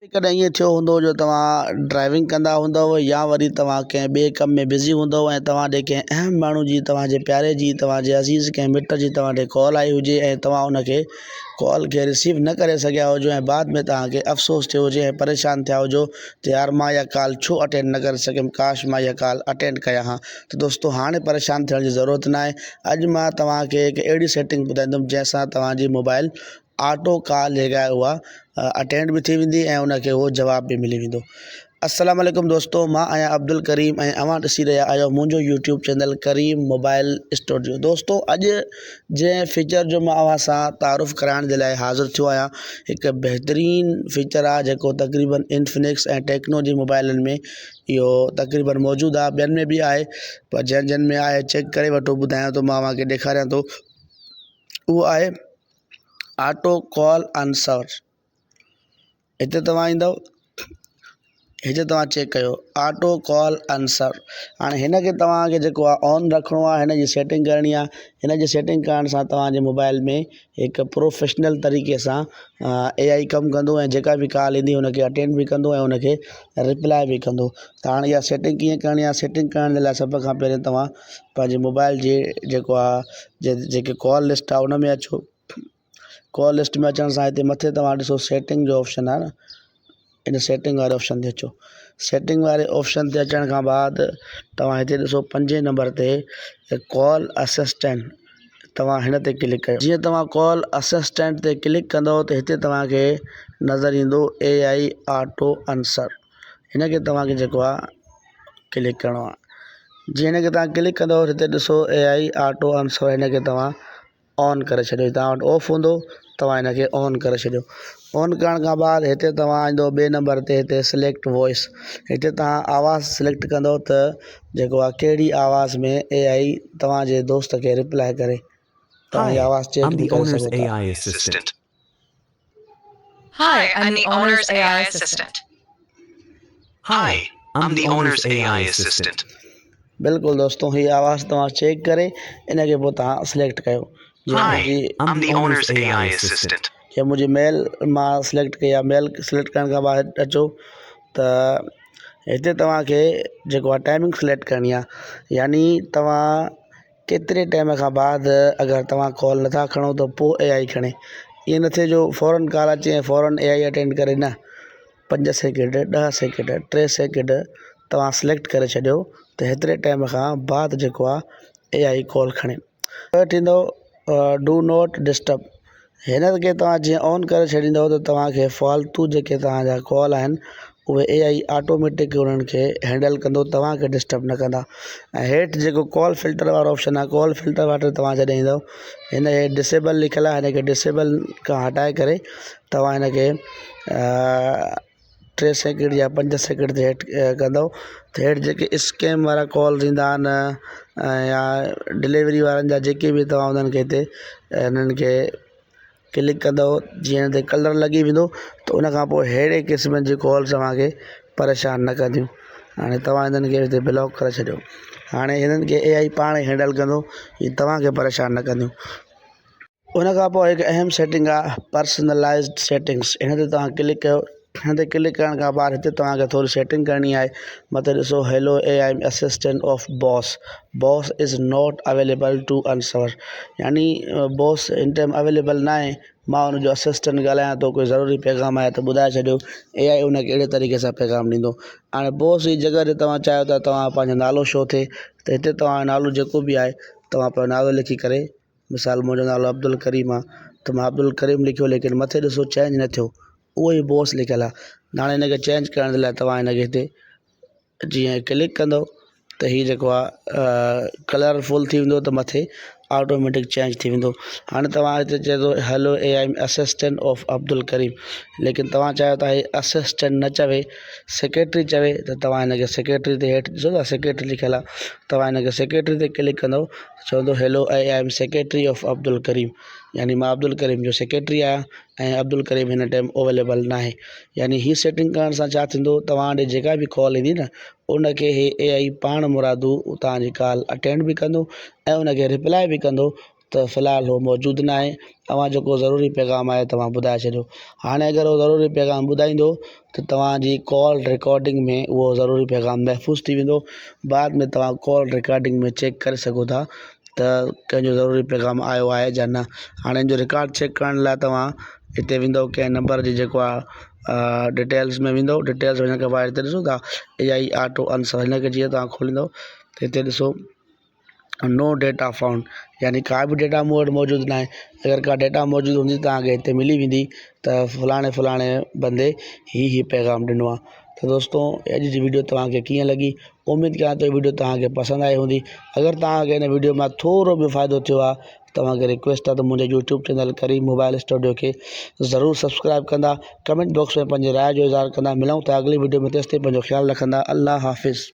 ڪڏهن ائين ٿيو هوندو جو توهان ڊرائيونگ ڪندا هوندؤ يا وري توهان ڪنهن ٻئي ڪم ۾ بزي هوندؤ ۽ توهان ڏي ڪنهن اهم ماڻهو جي توهان جي پياري جي توهان جي عزيز ڪنهن مٽ جي توهان ڏي ڪال آئي هجي ۽ توهان ان کي ڪال کي رسيو نه ڪري سگهيا هجو ۽ بعد ۾ توهان کي افسوس ٿيو هجي ۽ پريشان ٿيا هجو ته يار مان اها ڪال ڇو اٽينڊ نه ڪري سگهيم ڪاش مان اها ڪال اٽينڊ ڪيان ها ته دوستو هاڻي پريشان ٿيڻ جي ضرورت ناهي اڄ مان توهان کي هڪ اهڙي سيٽنگ ٻڌائيندم جنهن سان توهان جي موبائل آٽو ڪال جيڪا آهي اها اٽينڊ به ٿي ويندي ۽ ان کي اهو جواب به ملي ويندو. السلام عليڪم دوستو مان آهيان عبدالڪريم ۽ اوهان ڏسي رهيا آهيو منهنجو YouTube channel Karim mobile studio دوستو اڄ جنهن فيچر جو مان اوهان سان تعارف ڪرائڻ جي لاء حاضر ٿيو آهيان هڪ بهترين فيچر آهي جيڪو تقريبن انفنڪس ۽ ٽيڪنو جي موبائلن ۾ اهو تقريبن موجود آهي ٻين ۾ به آهي پر جنهن جنهن ۾ آهي چيڪ ڪري وٺو ٻڌايان ٿو مان اوهان کي ڏيکاريان ٿو اهو آهي آٽو ڪال آنسر هتي توهان ايندؤ هتي توهان چيڪ ڪيو آٽو ڪال آنسر هاڻي هن کي توهان کي جيڪو آهي آن رکڻو آهي هن جي سيٽنگ ڪرڻي آهي هن جي سيٽنگ ڪرڻ سان توهان جي موبائل ۾ هڪ پروفيشنل طريقي سان اي آئي ڪم ڪندو ۽ جيڪا به ڪال ايندي هن کي اٽينڊ به ڪندو ۽ هن کي رپلائي به ڪندو ته هاڻي اها سيٽنگ ڪيئن ڪرڻي آهي سيٽنگ ڪرڻ جي لاء سڀ کان پهرين توهان پنهنجي موبائل جي جيڪو آهي جيڪي ڪال لسٽ آهي ان ۾ اچو ڪال لسٽ ۾ اچڻ سان هتي مٿي توهان ڏسو سيٽنگ جو آپشن آهي نه ان سيٽنگ واري آپشن تي اچو سيٽنگ واري آپشن تي اچڻ کان بعد توهان هتي ڏسو پنجين نمبر تي ڪال اسسٽنٽ توهان هن تي ڪلڪ ڪيو جيئن توهان ڪال اسسٽنٽ تي ڪلڪ ڪندو ته هتي توهان کي نظر ايندو اي آئي آٽو آنسر هن کي توهان کي جيڪو آهي ڪلڪ ڪرڻو آهي جيئن هن کي توهان ڪلڪ ڪندو هتي ڏسو اي آئي آٽو آنسر هن کي توهان آن ڪري ڇڏيو توهان وٽ آف هوندو توهان هن کي آن ڪري ڇڏيو آن ڪرڻ کان بعد هتي توهان ايندو ٻئي نمبر تي هتي سليڪٽ وائس هتي توهان آواز سليڪٽ ڪندو ته جيڪو آهي ڪهڙي آواز ۾ اي آئي توهان جي دوست کي رپلائي ڪري توهان هي آواز چيڪ به ڪري سگهو ٿا. Hi, I'm the owner's AI assistant. Hi, I'm the owner's AI assistant. بلڪل دوستو هي آواز توهان چيڪ ڪري ان کي پوء توهان سليڪٽ ڪيو Hi, I'm the owner's AI assistant. جي منهنجي ميل مان سليڪٽ ڪئي آهي ميل سليڪٽ ڪرڻ کان بعد اچو ته هتي توهان کي جيڪو آهي ٽائمنگ سليڪٽ ڪرڻي آهي يعني توهان ڪيتري ٽائيم کان بعد اگر توهان ڪال نٿا کڻو ته پوء اي آئي کڻي ائين نه ٿئي جو فورن ڪال اچي ۽ فورن اي آئي اٽينڊ ڪري نه پنج سيڪنڊ ڏهه سيڪنڊ ٽي سيڪنڊ توهان سليڪٽ ڪري ڇڏيو ته هيتري ٽائيم کان بعد جيڪو آهي اي آئي ڪال کڻي پوء ٿيندو do not disturb هن کي توهان جيئن آن ڪري ڇڏيندو ته توهان کي فالتو جيڪي توهان جا ڪال آهن اهي اي آئي آٽوميٽڪ انهن کي هينڊل ڪندو توهان کي ڊسٽرب نه ڪندا ۽ هيٺ جيڪو ڪال فلٽر وارو آپشن آهي ڪال فلٽر وٽ توهان جڏهن ايندو هن کي ڊسيبل لکيل آهي هن کي ڊسيبل کان هٽائي ڪري توهان هن کي ٽي سيڪنڊ يا پنج سيڪنڊ تي هيٺ ڪندو ته هيٺ جيڪي اسڪيم وارا ڪال ايندا آهن يا ڊليوري وارن جا جيڪي به توهان انهن کي هتي انهن کي ڪلڪ ڪندو جيئن هتي ڪلر لڳي ويندو ته ان کان پوءِ اهڙي قسم جي ڪالز توهان کي پريشان نه ڪنديون هاڻي توهان انهن کي هتي بلاڪ ڪري ڇڏيو هاڻي هنن کي اي آئي پاڻ ئي هينڊل ڪندو هي توهان کي پريشان نه ڪنديون. ان کان پوءِ هڪ اهم سيٽنگ آهي پرسنلائيزڊ سيٽنگس ان تي توهان ڪلڪ ڪيو هن تي ڪلڪ ڪرڻ کان بعد هتي توهان کي ٿوري سيٽنگ ڪرڻي آهي مٿي ڏسو hello A I assistant of boss boss is not available to answer يعني باس هن ٽائيم اويليبل نه آهي مان ان جو اسسٽنٽ ڳالهايان ٿو ڪوئي ضروري پيغام آهي ته ٻڌائي ڇڏيو اي آئي ان کي اهڙي طريقي سان پيغام ڏيندو هاڻي باس جي جڳهه تي توهان چاهيو ٿا توهان پنهنجو نالو شو ٿئي ته هتي توهان جو نالو جيڪو به آهي توهان پنهنجو نالو لکي ڪري مثال منهنجو نالو عبدالڪريم آ ته مان عبدالڪريم لکيو ليڪن مٿي ڏسو چينج نه ٿيو اهو ئي بوس لکيل آ هاڻي هن کي چينج ڪرڻ جي لاءِ توهان هن کي هتي جيئن ڪلڪ ڪندو ته هي جيڪو آ ڪلرفل ٿي ويندو ته مٿي آٽوميٽڪ چينج ٿي ويندو هاڻي توهان هتي چئي ٿو hello A I assistant of Abdul Karim ليڪن توهان چاهيو ٿا هي اسسٽنٽ نه چوي سيڪريٽري چوي ته توهان هن کي سيڪريٽري تي هيٺ ڏسو ٿا سيڪريٽري لکيل آ توهان هن کي سيڪريٽري تي ڪلڪ ڪندو چوندو hello I am secretary of Abdul Karim يعني مان عبدالڪريم جو سيڪريٽري آهيان ۽ عبدالڪريم هن ٽائيم اويليبل ناهي يعني هي سيٽنگ ڪرڻ سان ڇا ٿيندو توهان ڏي جيڪا به ڪال ايندي نه ان کي هي اي آئي پاڻ مرادو توهان جي ڪال اٽينڊ به ڪندو ۽ ان کي رپلائي به ڪندو ته في الحال هو موجود ناهي اوهان جو ڪو ضروري پيغام آهي توهان ٻڌائي ڇڏيو هاڻي اگر هو ضروري پيغام ٻڌائيندو ته توهان جي ڪال رڪارڊنگ ۾ اهو ضروري پيغام محفوظ ٿي ويندو بعد ۾ توهان ڪال رڪارڊنگ ۾ چيڪ ڪري سگهو ٿا ته ڪنهن جو ضروري پيغام آيو آهي يا نه هاڻي ان جو رڪارڊ چيڪ ڪرڻ لاء توهان هتي ويندو ڪنهن نمبر جي جيڪو آهي ڊٽيلس ۾ ويندو ڊٽيلس وڃڻ کان بعد هتي ڏسو ٿا اي آئي آٽو آنسر هن کي جيئن توهان کوليندو ته هتي ڏسو نو ڊيٽا فائونڊ يعني ڪا به ڊيٽا مون وٽ موجود ناهي اگر ڪا ڊيٽا موجود هوندي ته توهان کي هتي ملي ويندي ته فلاڻي فلاڻي بندي هي هي پيغام ڏنو آهي ته دوستو اڄ جي وڊيو توهان کي ڪيئن لڳي اميد ڪيان ٿو وڊيو توهان کي پسند آئي هوندي اگر توهان کي هن وڊيو مان ٿورو به فائدو ٿيو آهي توهان کي رڪويسٽ آهي ته منهنجي YouTube channel Karim mobile studio کي ضرور سبسڪرائب ڪندا ڪمينٽ باڪس ۾ پنهنجي راء جو اظهار ڪندا ملون ٿا اڳلي وڊيو ۾ تيستائين پنهنجو خيال رکندا الله حافظ.